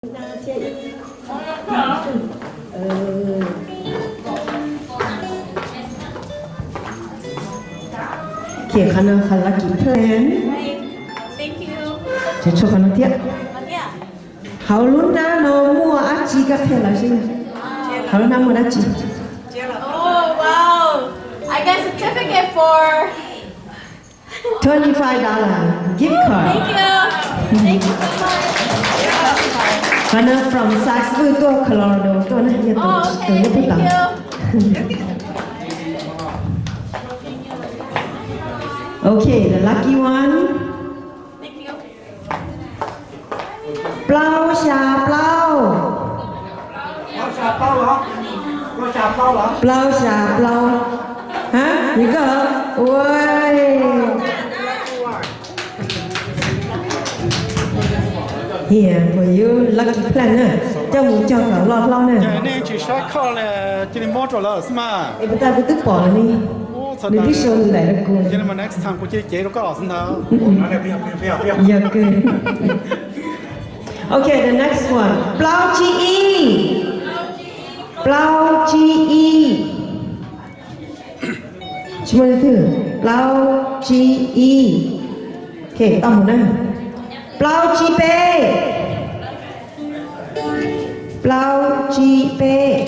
Ces qhov no qhov lucky plan. Ces tshuav qhov no thiab. Hauv lub hnab no muaj dab tsi koj qhia lawv seb. Hauv lub hnab muaj dab tsi? Oh, wow. I got certificate for twenty five dollar gift card. Thank you. Thank you so much. Qhov no from Saks Fifth tuaj Colorado tuaj na, yog tus, tus nyuj pug tau. Okay, the lucky one. Plaub xya plaub. Plaub xya plaub. Hab, yog koj los? Ua, hiam, puas yuav lucky plan na, coj mus cog kom loj hlob na. Nej tsis saib khoj li, cia li muab rau lawv xwb mas. Es puas tas kuv twb pom lawm ne. Nws twb sau nws daim rau kuv. Cia li mas next time kuv cia li cev rau koj xwb ntag. Yog kawg. Okay, the next one. Plaub tsib ib. Plaub tsib ib. Tsis muaj leej twg. Plaub tsib ib. Okay, tau mus na. Plaub tsib peb. Plaub tsib peb.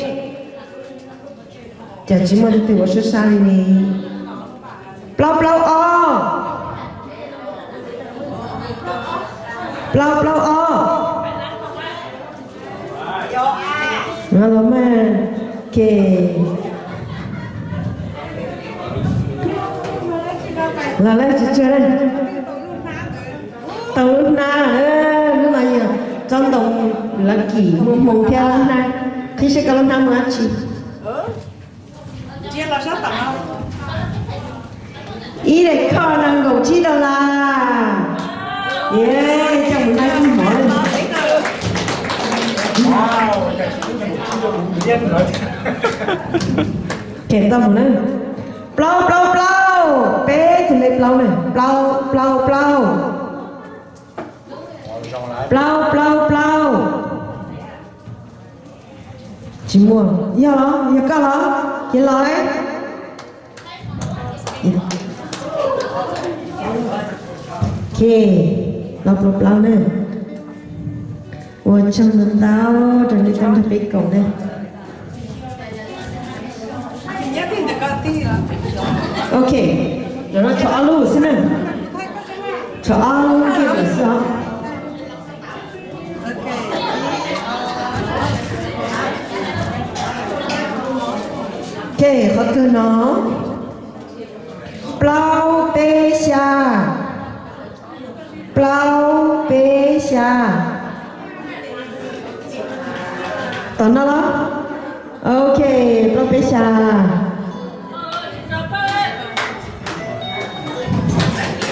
Cas tsis muaj leej twg ua sab sab li ne. Plaub plaub ob. Plaub plaub ob. No los mas, ke, los lawm tsis tsawg na. Tau lub hnab, lub no yog tsob ntoo lucky muaj hmoo thiab lub hnab. Qhib saib koj lub hnab muaj dab tsi. Ib daim khoj nees nkaum tsib dollar. Yes, coj mus noj ib hmov li. Ke tau mus na. Plaub plaub plaub, peb tus me plaub na, plaub plaub plaub. Plaub plaub plaub. Tsis muaj, yog los, yog koj los, ces los lawm. Ok, plaub plaub plaub na. Ua tsaug ntau ntau rau nej tau nrog peb koom na. Ok, no tshuav ob lub xwb na. Tshuav ob lub kiag xwb os. Ok, qhov twg no? Plaub peb xya. Plaub peb xya. Tom no los? Ok, plaub peb xya.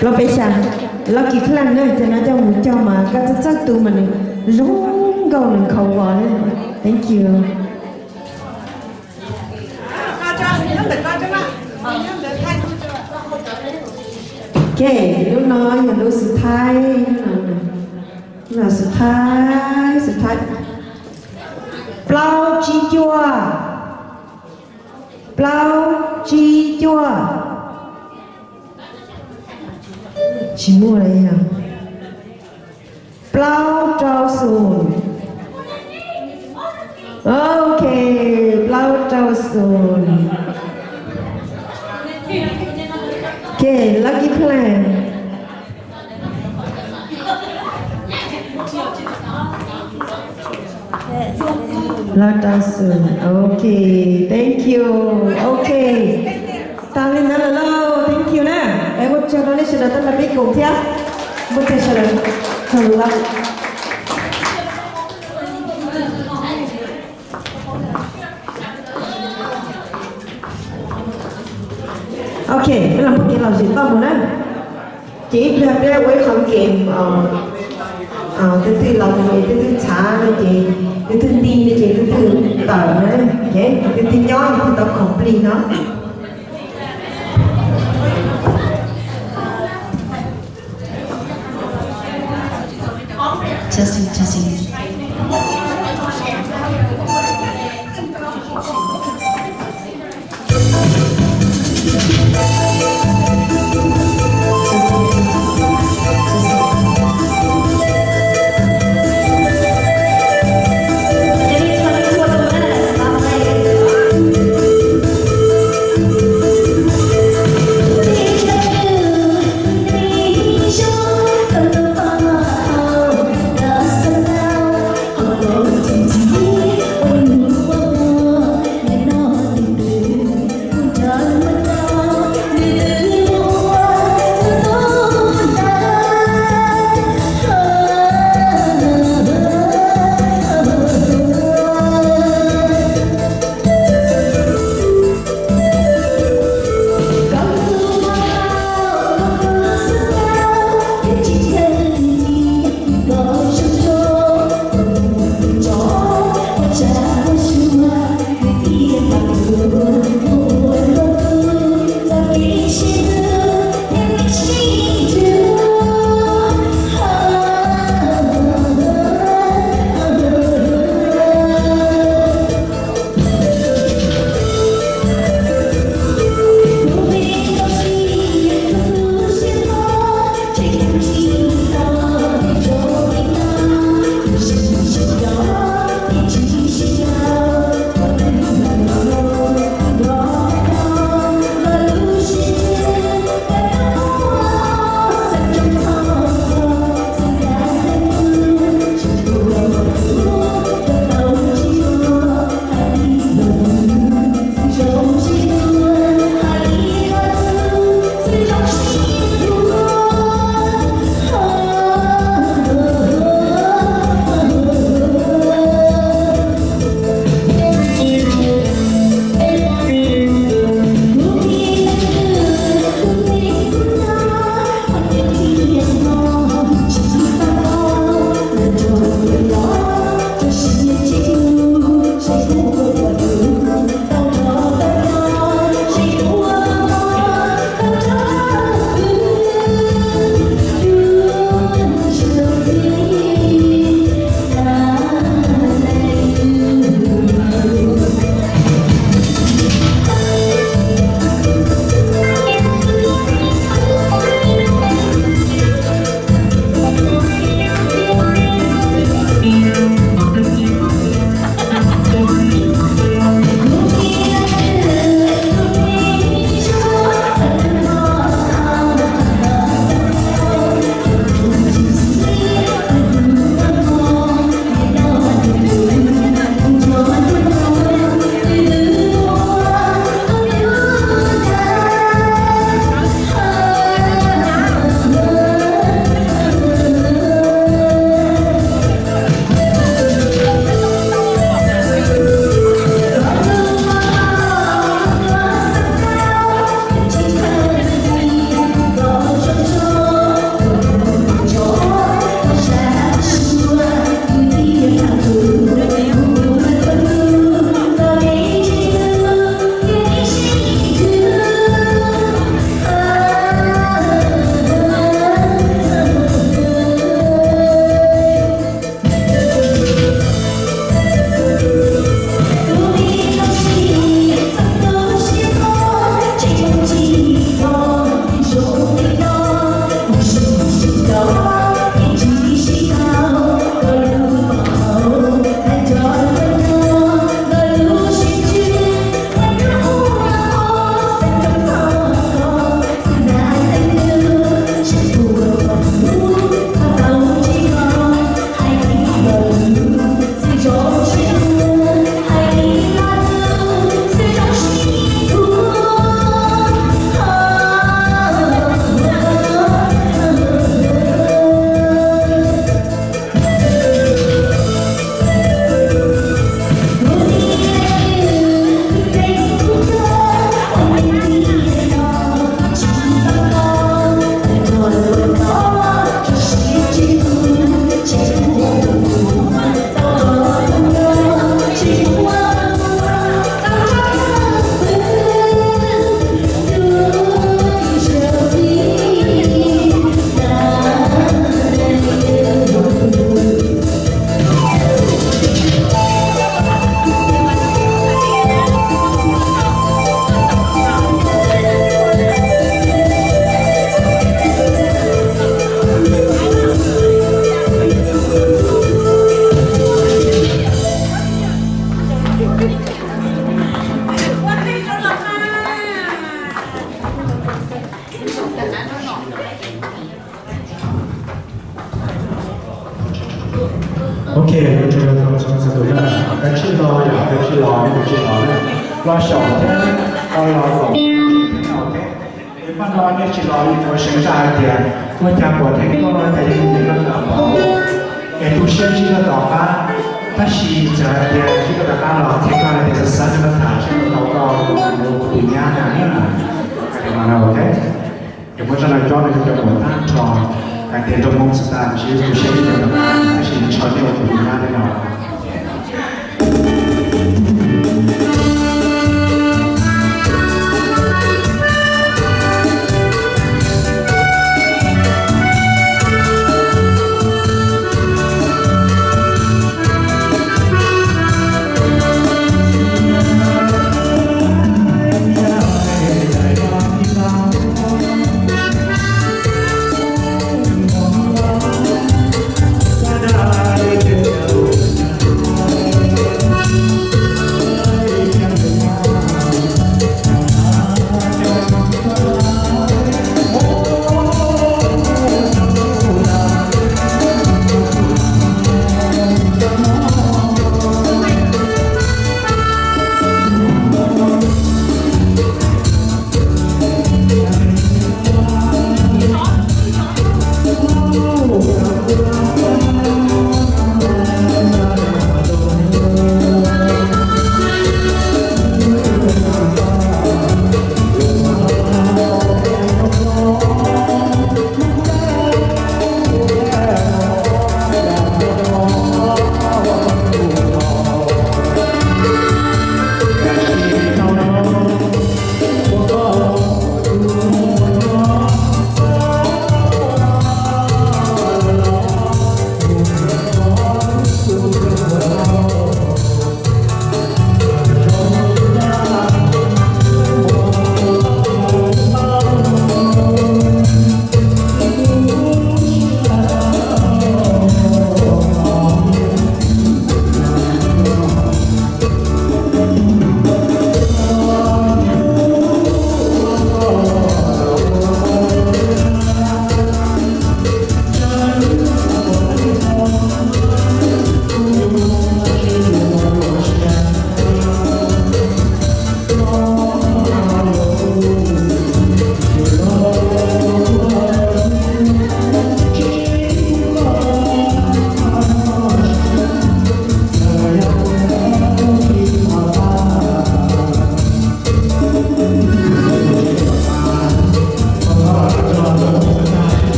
Plaub peb xya. Lucky Plan na, cov no coj mus cog mas koj txawj txawj tu mas nws zoo nkauj nws khaus vos li. Thank you. Ok, lub no yog lub xub thaib, lub no xub thaib, xub thaib. Plaub tsib cuaj. Plaub tsib cuaj. Tsis muaj li yog. Plaub rau xoom. Ok, plaub rau xoom. Ok, Lucky Plan. Plaub rau xoom. Ok, thank you. Ok. Tas li ntawd lawm lauj, thank you na. Es ua tsaug rau nej sawv daws tuaj nrog peb koom thiab. Ua tsaug sawv daws, tsaug lawm. Ok, peb los muaj kev lom zem toj mus na. Ces ib pliag peb ua ib qho game, tus twg los mus es tus twg txhav no ces tus twg nti no ces tus twg tawm na, ces tus twg nyob tus twg tau khoom plig no. Testing, testing. Ok, peb tsis los yom, peb tsis los, peb tsis los, los xyaum thiab, los los kom, ok. Es paj no nej tsis los, yuav seev zaj hais tias ua cas Kuam Theej Koj cas yeej nyiam koj tas npaum, es tu siab ntsib koj tom qab, tab sis txawm hais tias ntsib koj tom qab los thiab koj hais tias xav xav rau koj tham seb koj tau koj tus nyab na, ok. Es muab zaj no cob rau cov muam tag nrho hais tias nrog Hmoob txhua tus ntsib tu siab ntsib koj tom qab, tab sis ntshaw nej ua tus nyab li no.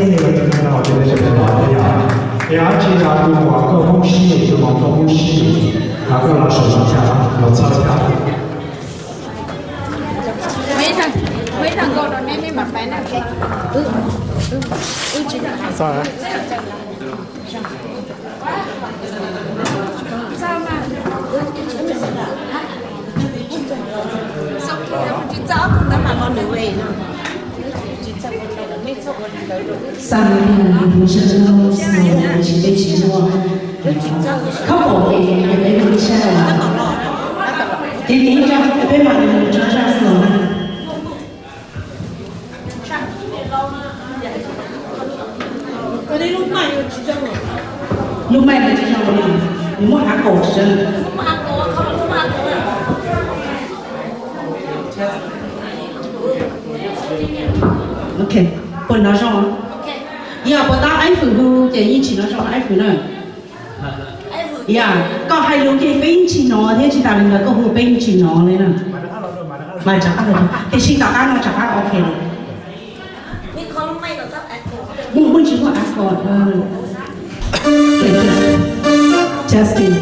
Ces dab tsi yog tus uas koj poob siab, tus uas koj poob siab, los koj los saum no los txhawb thiab. Xa mus mus mus sab tso no, mus mus tsis peb tsis muaj. Khab kaum ces peb mus sab lawm. Ces ces ib zog peb mam li mus tso zaj xwb los na. Lub mic no tsis zoo li, nws muaj av kaum tsis zoo. Ok, puas nov zoo? Yog puas tab aib fwm hu ces yeej tsis nov zoo aib fwm na. Yog koj hais lus ces peb yeej tsis hnov thiab, tsis tas li ntawd koj hu peb yeej tsis hnov li na. Mas rov qab, tiam sis tom qab no rov qab ok li. Muaj, muaj tsis muaj av kaum. Justin.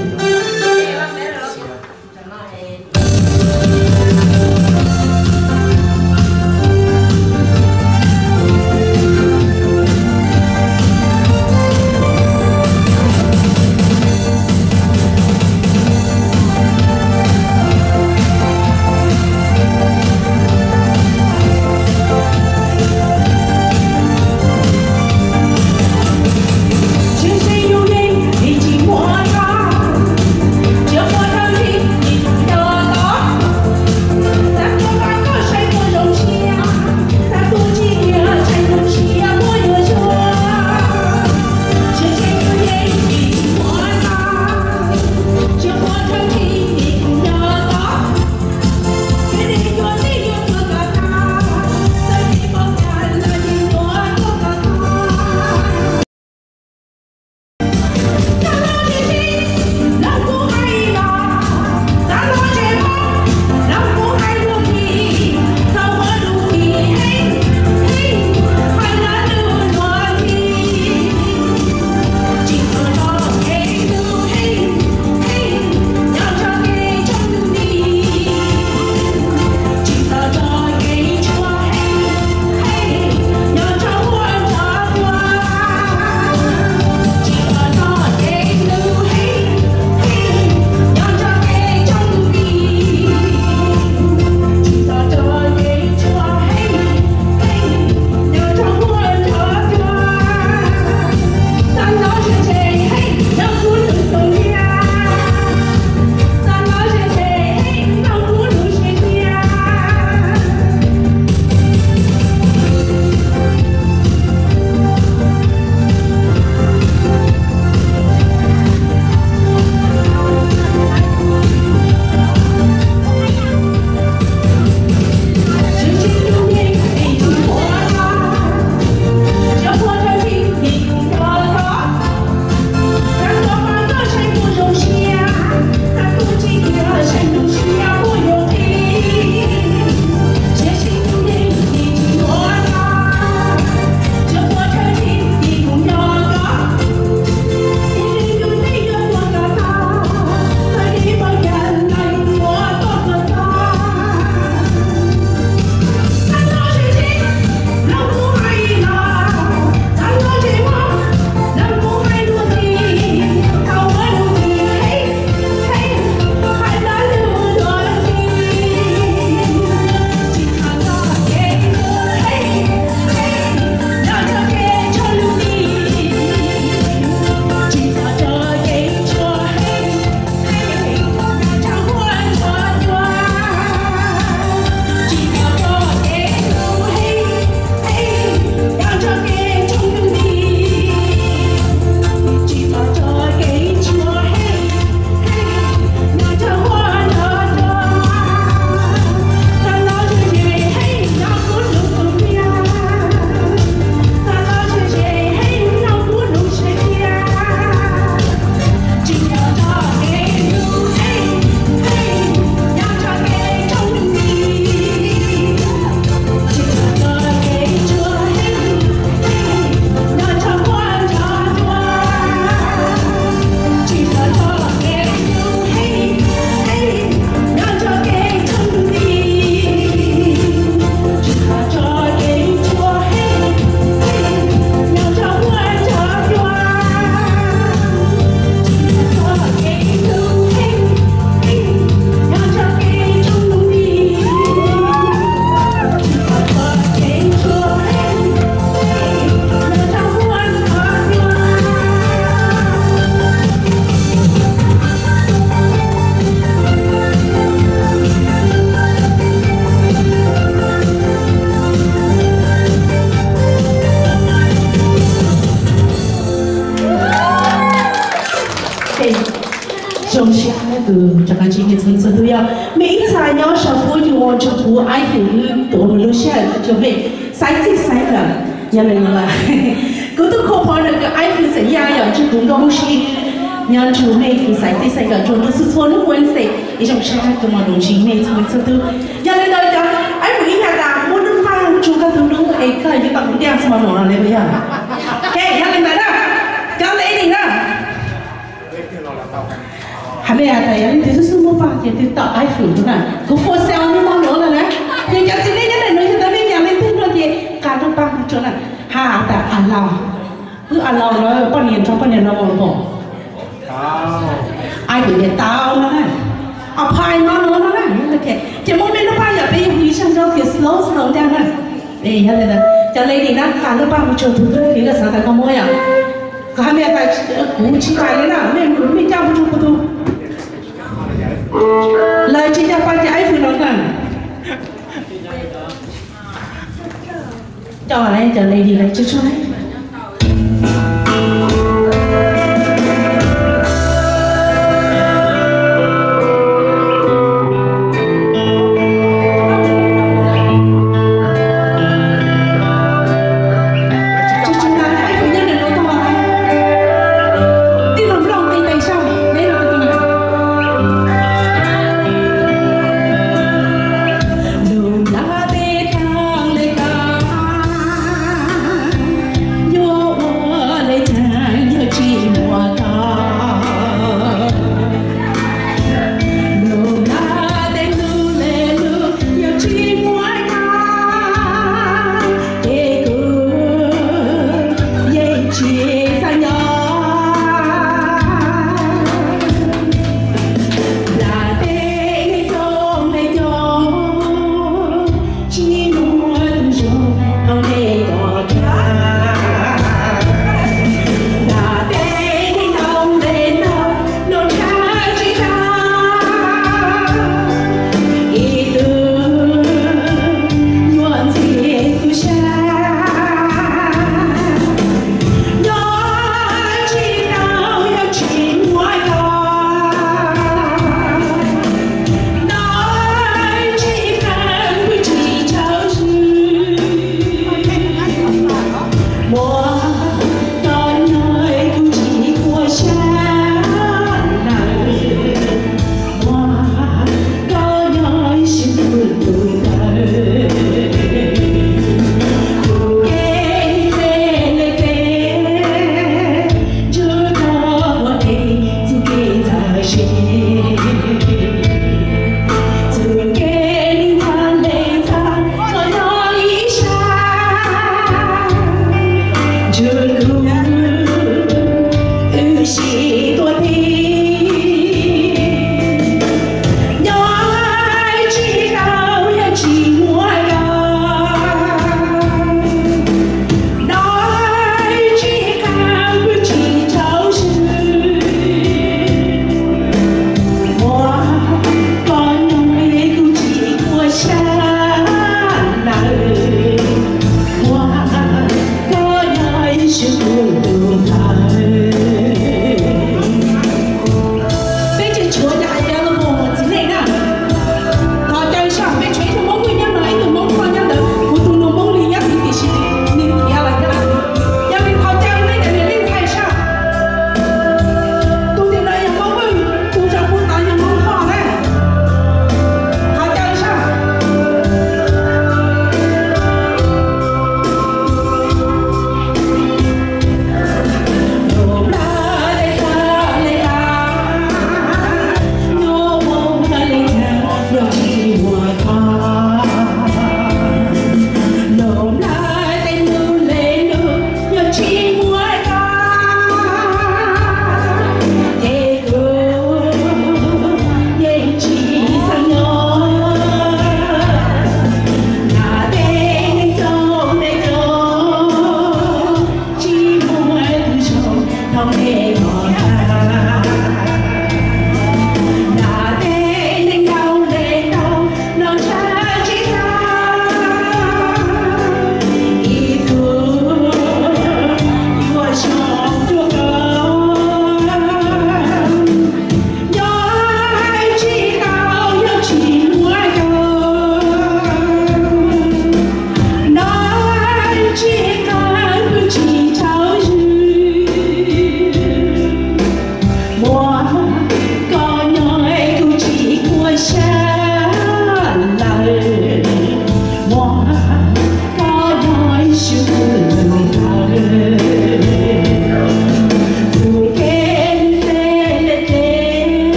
Rov qab ntsib mej txhua txhua tug yog mej ib txha nyob saum fuab yug ua ntsug kuv iPhone wb tuav lub sij hawm tuaj cuag mej xaiv txij xaiv nkawm. Yog li no lawm, kuv tub kho phov ntawm kws iPhone xeem Yaj yog ntsug kuv Nkauj Hmoob Sib nyob ntsug mej kuv xaiv txij xaiv nkawm rua txhua txhua hnub Wednesday ib zaug sab kws mam lug ntsib mej txhua txhua tug. Yog li ntawd cov iPhone ib nyuag tas muab lub paj tsuag koj tug dub es koj yuav tau kuv ntiaj txhua no li yog. Ok, yog li ntawd na, cov lady na, hais mej has tas yog leej twg xub xub muaj paj ces twb tau iPhone na, kuv for sale nub no nuav lawm na. Ces cov txiv neej nyob ntawm nuav yog tas mej ncaim leej twg no ces qha lub paj tsuag na, has tas a laus, wb a laus lawm poj niam nrog poj niam los pom. Ai kuv tias tau no na, a phai no no no na. Ces muab mej lub paj yom peb yog ib zag nrau tias slow slow ntag na. Yog li ntawd cov lady na, qha lub paj mus tsuag tug twg koj xav tas koj muab yom. Koj hais mej tas kuv tsis hais li na, mej coj mus tsuag tug. Lawv tsis coj paj ces iPhone no na. Coj cov lady lawv tsuag tsuag na.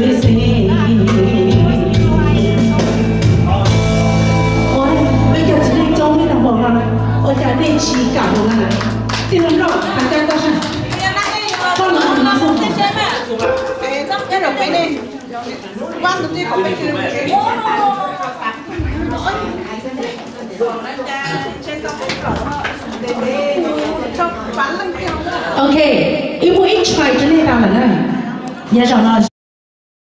Ua, peb cov txiv neej coob nej tau npaum no, ua cas nej tsis kam mus na? Tij laug Nroj, hais cov koj, koj los no xwb. Ok, ib muaj ib tshais rau nej tau lawm na. Yav zaum no